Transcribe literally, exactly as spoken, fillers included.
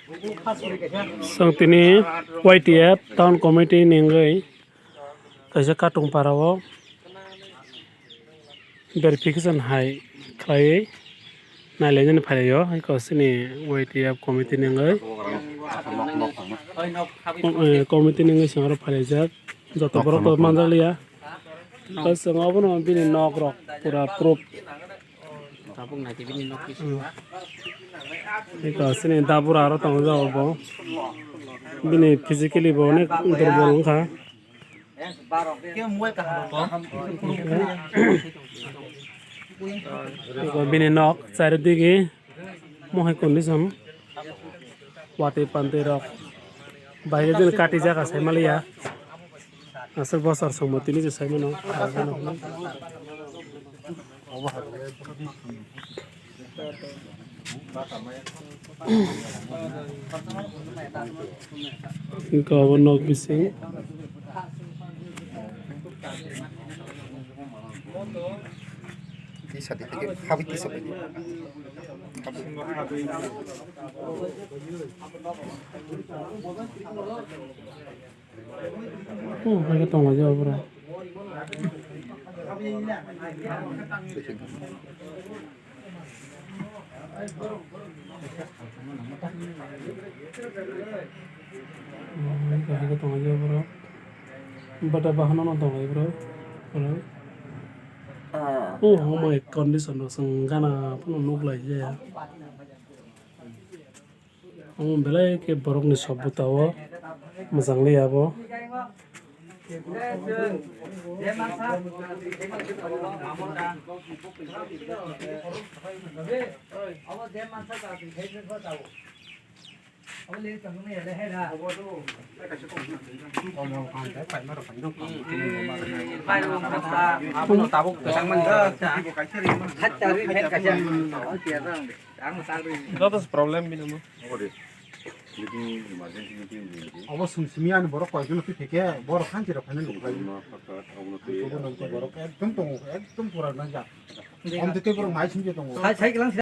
Chwng tini Y T F Town Committee ni wngwi kaisa Katung para o verification hai khlaiwi nailainani phaio, eko chini Y T F committee ni wngwi, eh, committee ni wngwi chwng aro phailaijak, joto borok to manjakliya. Eko chwng obono bini nok rok pura proof. Tabuk naitwi bini nok kisa. Eko chini dabura aro tongo jagao bo. Bini physically bo onek durbol wngkha. Eko bini nok charidigi mohai condition. Watwi pantwi rok. Bahai din kati jaga sai maliya. Aswk bosor songmo tini je sai mano. Hwnkhe obo nok bising. Tisa di, tisa di, habit tisa di. Oh, hai khe tongo je borok. Oh, hai khe tongo je borok. Bata bahana no tongo borok. Borok. Oh, oh my condition no song gana phano nuk lai je. Omo belai khe borokni sob bwtao mwchang li abo. Joto se problem bini mo. Meeting, emergency meeting. Obo sum simi ani borok koi jono twi theke borok hanchi rok phano nuk lai. Obo nang borok ekdom tongo, ekdom pura nang jak. Om twi borok mai simi tongo. Sai, sai,